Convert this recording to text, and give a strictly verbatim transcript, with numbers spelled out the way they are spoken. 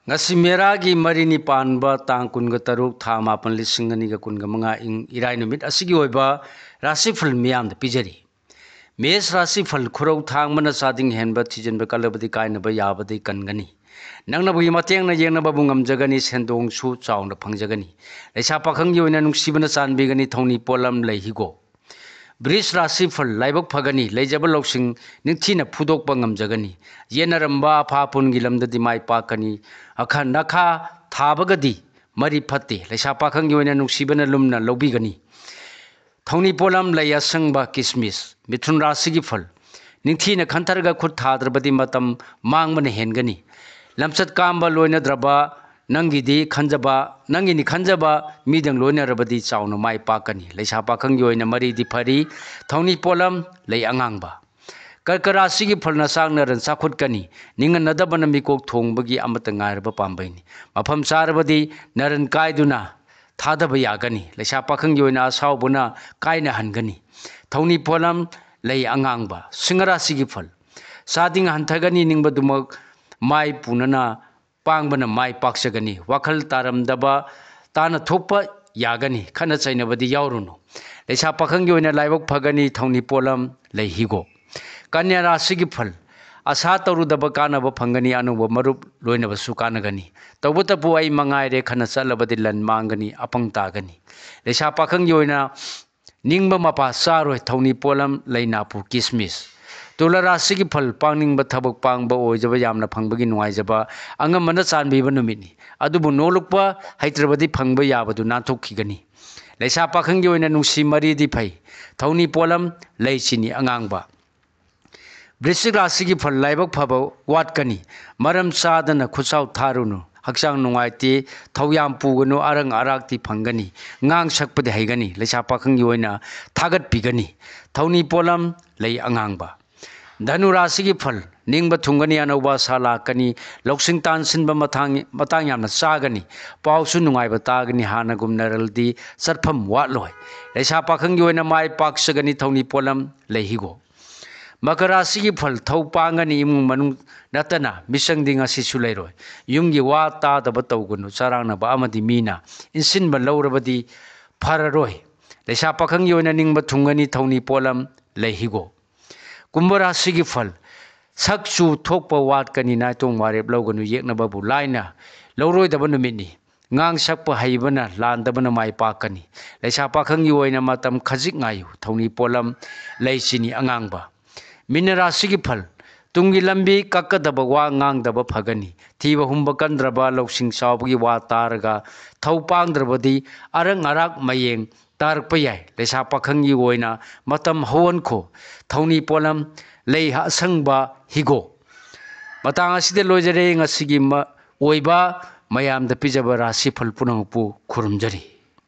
ꯉꯁꯤ ꯃꯦꯔꯥꯒꯤ ꯃꯔꯤꯅꯤ ꯄꯥꯟꯕ ꯇꯥꯡ ꯀꯨꯟꯒ ꯇꯔꯨꯛ, ꯊꯥ ꯃꯥꯄꯟ, ꯂꯤꯁꯤꯡ ꯑꯅꯤꯒ ꯀꯨꯟꯒ ꯃꯉꯥ, ꯏꯪ ꯏꯔꯥꯏ ꯅꯨꯃꯤꯠ ꯑꯁꯤꯒꯤ ꯑꯣꯏꯕ ꯔꯥꯁꯤꯐꯜ ꯃꯤꯌꯥꯝꯗ ꯄꯤꯖꯔꯤ꯫ ꯃꯦꯁ ꯔꯥꯁꯤꯐꯜ: ꯈꯨꯔꯧ ꯊꯥꯡꯕꯅ ꯆꯥꯗꯤꯡ ꯍꯦꯟꯕ ꯊꯤꯖꯤꯟꯕ ꯀꯜꯂꯕꯗꯤ ꯀꯥꯏꯅꯕ ꯌꯥꯕꯗꯤ ꯀꯟꯒꯅꯤ꯫ ꯅꯛꯅꯕꯒꯤ ꯃꯇꯦꯡꯅ ꯌꯦꯡꯅꯕꯕꯨ ꯉꯝꯖꯒꯅꯤ, ꯁꯦꯟꯗꯣꯡꯁꯨ ꯆꯥꯎꯅ ꯐꯪꯖꯒꯅꯤ꯫ ꯂꯩꯁꯥ ꯄꯥꯈꯪꯒꯤ ꯑꯣꯏꯅ ꯅꯨꯡꯁꯤꯕꯅ ꯆꯥꯟꯕꯤꯒꯅꯤ, ꯊꯧꯅꯤ ꯄꯣꯠꯂꯝ ꯂꯩ ꯍꯤꯒꯣꯛ꯫ ꯕ꯭ꯔꯤꯖ ꯔꯥꯁꯤꯐꯜ: ꯂꯥꯏꯕꯛ ꯐꯒꯅꯤ, ꯂꯩꯖꯕ ꯂꯧꯁꯤꯡ ꯅꯤꯡꯊꯤꯅ ꯐꯨꯗꯣꯛꯄ ꯉꯝꯖꯒꯅꯤ꯫ ꯌꯦꯠꯅꯔꯝꯕ ꯑꯐꯥ ꯑꯄꯨꯟꯒꯤ ꯂꯝꯗꯗꯤ ꯃꯥꯏ ꯄꯥꯛꯀꯅꯤ꯫ ꯑꯈ ꯅꯈꯥ ꯊꯥꯕꯒꯗꯤ ꯃꯔꯤ ꯐꯠꯇꯦ꯫ ꯂꯩꯁꯥ ꯄꯥꯈꯪꯒꯤ ꯑꯣꯏꯅ ꯅꯨꯡꯁꯤꯕꯅ ꯂꯨꯝꯅ ꯂꯧꯕꯤꯒꯅꯤ꯫ ꯊꯧꯅꯤ ꯄꯣꯠꯂꯝ ꯂꯩ ꯑꯁꯪꯕ ꯀꯤꯁꯃꯤꯁ꯫ ꯃꯤꯊꯨꯟ ꯔꯥꯁꯤꯒꯤ ꯐꯜ: ꯅꯤꯡꯊꯤꯅ ꯈꯟꯊꯔꯒ ꯈꯨꯠ ꯊꯥꯗ꯭ꯔꯕꯗꯤ ꯃꯇꯝ ꯃꯥꯡꯕꯅ ꯍꯦꯟꯒꯅꯤ꯫ ꯂꯝꯆꯠ ꯀꯥꯝꯕ ꯂꯣꯏꯅꯗ꯭ꯔꯕ ꯅꯪꯒꯤꯗꯤ ꯈꯟꯖꯕ, ꯅꯪꯒꯤꯅꯤ ꯈꯟꯖꯕ ꯃꯤꯗꯪ ꯂꯣꯏꯅꯔꯕꯗꯤ ꯆꯥꯎꯅ ꯃꯥꯏ ꯄꯥꯛꯀꯅꯤ꯫ ꯂꯩꯁꯥ ꯄꯥꯈꯪꯒꯤ ꯑꯣꯏꯅ ꯃꯔꯤꯗꯤ ꯐꯔꯤ꯫ ꯊꯧꯅꯤ ꯄꯣꯠꯂꯝ ꯂꯩ ꯑꯉꯥꯡꯕ꯫ ꯀꯔꯀ ꯔꯥꯁꯤꯒꯤ ꯐꯜ: ꯅꯆꯥꯛ ꯅꯔꯟ ꯆꯥꯎꯈꯠꯀꯅꯤ꯫ ꯅꯤꯡꯍꯟꯅꯗꯕꯅ ꯃꯤꯀꯣꯛ ꯊꯣꯡꯕꯒꯤ ꯑꯃꯠꯇ ꯉꯥꯏꯔꯕ ꯄꯥꯝꯕꯩꯅꯤ꯫ ꯃꯐꯝ ꯆꯥꯔꯕꯗꯤ ꯅꯔꯟ ꯀꯥꯏꯗꯨꯅ ꯊꯥꯗꯕ ꯌꯥꯒꯅꯤ꯫ ꯂꯩꯁꯥ ꯄꯥꯈꯪꯒꯤ ꯑꯣꯏꯅ ꯑꯁꯥꯎꯕꯅ ꯀꯥꯏꯅꯍꯟꯒꯅꯤ꯫ ꯊꯧꯅꯤ ꯄꯣꯠꯂꯝ ꯂꯩ ꯑꯉꯥꯡꯕ꯫ ꯁꯤꯡꯍ ꯔꯥꯁꯤꯒꯤ ꯐꯜ: ꯆꯥꯗꯤꯡ ꯍꯟꯊꯒꯅꯤ, ꯅꯤꯡꯕꯗꯨꯃꯛ ꯃꯥꯏ ꯄꯨꯅꯅ ꯄꯥꯡꯕꯅ ꯃꯥꯏ ꯄꯥꯛꯆꯒꯅꯤ꯫ ꯋꯥꯈꯜ ꯇꯥꯔꯝꯗꯕ ꯇꯥꯅ ꯊꯣꯛꯄ ꯌꯥꯒꯅꯤ꯫ ꯈꯠꯅ ꯆꯩꯅꯕꯗꯤ ꯌꯥꯎꯔꯨꯅꯨ꯫ ꯂꯩꯁꯥ ꯄꯥꯈꯪꯒꯤ ꯑꯣꯏꯅ ꯂꯥꯏꯕꯛ ꯐꯒꯅꯤ꯫ ꯊꯧꯅꯤ ꯄꯣꯠꯂꯝ ꯂꯩ ꯍꯤꯒꯣꯛ꯫ ꯀꯟꯌꯥ ꯔꯥꯁꯤꯒꯤ ꯐꯜ: ꯑꯁꯥ ꯇꯧꯔꯨꯗꯕ ꯀꯥꯟꯅꯕ ꯐꯪꯒꯅꯤ꯫ ꯑꯅꯧꯕ ꯃꯔꯨꯞ ꯂꯣꯏꯅꯕꯁꯨ ꯀꯥꯟꯅꯒꯅꯤ꯫ ꯇꯧꯕꯇꯕꯨ ꯑꯩ ꯃꯉꯥꯏꯔꯦ, ꯈꯠꯅ ꯆꯠꯂꯕꯗꯤ ꯂꯟ ꯃꯥꯡꯒꯅꯤ, ꯑꯄꯪ ꯇꯥꯒꯅꯤ꯫ ꯂꯩꯁꯥ ꯄꯥꯈꯪꯒꯤ ꯑꯣꯏꯅ ꯅꯤꯡꯕ ꯃꯄꯥ ꯆꯥꯔꯣꯏ꯫ ꯊꯧꯅꯤ ꯄꯣꯠꯂꯝ ꯂꯩ ꯅꯥꯄꯨ ꯀꯤꯁꯃꯤꯁ꯫ ꯇꯨꯂꯥ ꯔꯥꯁꯤꯒꯤ ꯐꯜ: ꯄꯥꯡꯅꯤꯡꯕ ꯊꯕꯛ ꯄꯥꯡꯕ ꯑꯣꯏꯖꯕ ꯌꯥꯝꯅ ꯐꯪꯕꯒꯤ ꯅꯨꯡꯉꯥꯏꯖꯕ ꯑꯉꯝꯕꯅ ꯆꯥꯟꯕꯤꯕ ꯅꯨꯃꯤꯠꯅꯤ꯫ ꯑꯗꯨꯕꯨ ꯅꯣꯛꯂꯛꯄ ꯍꯩꯇ꯭ꯔꯕꯗꯤ ꯐꯪꯕ ꯌꯥꯕꯗꯨ ꯅꯥꯟꯊꯣꯛꯈꯤꯒꯅꯤ꯫ ꯂꯩꯁꯥ ꯄꯥꯈꯪꯒꯤ ꯑꯣꯏꯅ ꯅꯨꯡꯁꯤ ꯃꯔꯤꯗꯤ ꯐꯩ꯫ ꯊꯧꯅꯤ ꯄꯣꯠꯂꯝ ꯂꯩ ꯆꯤꯅꯤ ꯑꯉꯥꯡꯕ꯫ ꯕ꯭ꯔꯤꯁꯤꯛ ꯔꯥꯁꯤꯒꯤ ꯐꯜ: ꯂꯥꯏꯕꯛ ꯐꯕ ꯋꯥꯠꯀꯅꯤ꯫ ꯃꯔꯝ ꯆꯥꯗꯅ ꯈꯨꯠꯆꯥꯎ ꯊꯥꯔꯨꯅꯨ꯫ ꯍꯛꯆꯥꯡ ꯅꯨꯡꯉꯥꯏꯇꯦ꯫ ꯊꯧ ꯌꯥꯝ ꯄꯨꯒꯅꯨ꯫ ꯑꯔꯪ ꯑꯔꯥꯛꯇꯤ ꯐꯪꯒꯅꯤ꯫ ꯉꯥꯡ ꯁꯛꯄꯗꯤ ꯍꯩꯒꯅꯤ꯫ ꯂꯩꯁꯥ ꯄꯥꯈꯪꯒꯤ ꯑꯣꯏꯅ ꯊꯥꯒꯠꯄꯤꯒꯅꯤ꯫ ꯊꯧꯅꯤ ꯄꯣꯠꯂꯝ ꯂꯩ ꯑꯉꯥꯡꯕ꯫ ꯙꯅꯨ ꯔꯥꯁꯤꯒꯤ ꯐꯜ: ꯅꯤꯡꯕ ꯊꯨꯡꯒꯅꯤ꯫ ꯑꯅꯧꯕ ꯑꯁꯥ ꯂꯥꯛꯀꯅꯤ꯫ ꯂꯧꯁꯤꯡ ꯇꯥꯟꯁꯤꯟꯕ ꯃꯇꯥꯡ, ꯃꯇꯥꯡ ꯌꯥꯝꯅ ꯆꯥꯒꯅꯤ꯫ ꯄꯥꯎꯁꯨ ꯅꯨꯡꯉꯥꯏꯕ ꯇꯥꯒꯅꯤ꯫ ꯍꯥꯟꯅꯒꯨꯝꯅꯔꯜꯗꯤ ꯆꯠꯐꯝ ꯋꯥꯠꯂꯣꯏ꯫ ꯂꯩꯁꯥ ꯄꯥꯈꯪꯒꯤ ꯑꯣꯏꯅ ꯃꯥꯏ ꯄꯥꯛꯆꯒꯅꯤ꯫ ꯊꯧꯅꯤ ꯄꯣꯠꯂꯝ ꯂꯩ ꯍꯤꯒꯣꯛ꯫ ꯃꯀꯔ ꯔꯥꯁꯤꯒꯤ ꯐꯜ: ꯊꯧ ꯄꯥꯡꯒꯅꯤ, ꯏꯃꯨꯡ ꯃꯅꯨꯡ ꯅꯠꯇꯅ ꯃꯤꯆꯪꯗꯤ ꯉꯁꯤꯁꯨ ꯂꯩꯔꯣꯏ꯫ ꯌꯨꯝꯒꯤ ꯋꯥ ꯇꯥꯗꯕ ꯇꯧꯒꯅꯨ, ꯆꯔꯥꯡꯅꯕ ꯑꯃꯗꯤ ꯃꯤꯅ ꯏꯟꯁꯤꯟꯕ ꯂꯧꯔꯕꯗꯤ ꯐꯔꯔꯣꯏ꯫ ꯂꯩꯁꯥ ꯄꯥꯈꯪꯒꯤ ꯑꯣꯏꯅ ꯅꯤꯡꯕ ꯊꯨꯡꯒꯅꯤ, ꯊꯧꯅꯤ ꯄꯣꯠꯂꯝ ꯂꯩ ꯍꯤꯒꯣꯛ꯫ ꯀꯨꯝꯚ ꯔꯥꯁꯤꯒꯤ ꯐꯜ: ꯁꯛ ꯆꯨ ꯊꯣꯛꯄ ꯋꯥꯠꯀꯅꯤ, ꯅꯥꯏꯇꯣꯝ ꯋꯥꯔꯦꯞ ꯂꯧꯒꯅꯨ, ꯌꯦꯛꯅꯕꯕꯨ ꯂꯥꯏꯅ ꯂꯧꯔꯣꯏꯗꯕ ꯅꯨꯃꯤꯠꯅꯤ꯫ ꯉꯥꯡ ꯁꯛꯄ ꯍꯩꯕꯅ ꯂꯥꯟꯗꯕꯅ ꯃꯥꯏ ꯄꯥꯛꯀꯅꯤ꯫ ꯂꯩꯁꯥ ꯄꯥꯈꯪꯒꯤ ꯑꯣꯏꯅ ꯃꯇꯝ ꯈꯖꯤꯛ ꯉꯥꯏꯌꯨ, ꯊꯧꯅꯤ ꯄꯣꯠꯂꯝ ꯂꯩ ꯆꯤꯅꯤ ꯑꯉꯥꯡꯕ꯫ ꯃꯤꯅ ꯔꯥꯁꯤꯒꯤ ꯐꯜ: ꯇꯨꯡꯒꯤ ꯂꯝꯕꯤ ꯀꯛꯀꯗꯕ ꯋꯥ ꯉꯥꯡꯗꯕ ꯐꯒꯅꯤ꯫ ꯊꯤꯕ ꯍꯨꯝꯕ ꯀꯟꯗ꯭ꯔꯕ ꯂꯧꯁꯤꯡ ꯆꯥꯎꯕꯒꯤ ꯋꯥ ꯇꯥꯔꯒ ꯊꯧ ꯄꯥꯡꯗ꯭ꯔꯕꯗꯤ ꯑꯔꯪ ꯑꯔꯥꯛ ꯃꯌꯦꯡ ꯇꯥꯔꯛꯄ ꯌꯥꯏ꯫ ꯂꯩꯁꯥ ꯄꯥꯈꯪꯒꯤ ꯑꯣꯏꯅ ꯃꯇꯝ ꯍꯧꯍꯟꯈꯣ, ꯊꯧꯅꯤ ꯄꯣꯠꯂꯝ ꯂꯩ ꯑꯁꯪꯕ ꯍꯤꯒꯣꯛ꯫ ꯃꯇꯥꯡ ꯑꯁꯤꯗ ꯂꯣꯏꯖꯔꯦ ꯉꯁꯤꯒꯤ ꯃ-, ꯑꯣꯏꯕ ꯃꯌꯥꯝꯗ ꯄꯤꯖꯕ ꯔꯥꯁꯤ ꯐꯜ ꯄꯨꯝꯅꯃꯛꯄꯨ ꯈꯨꯔꯨꯝꯖꯔꯤ꯫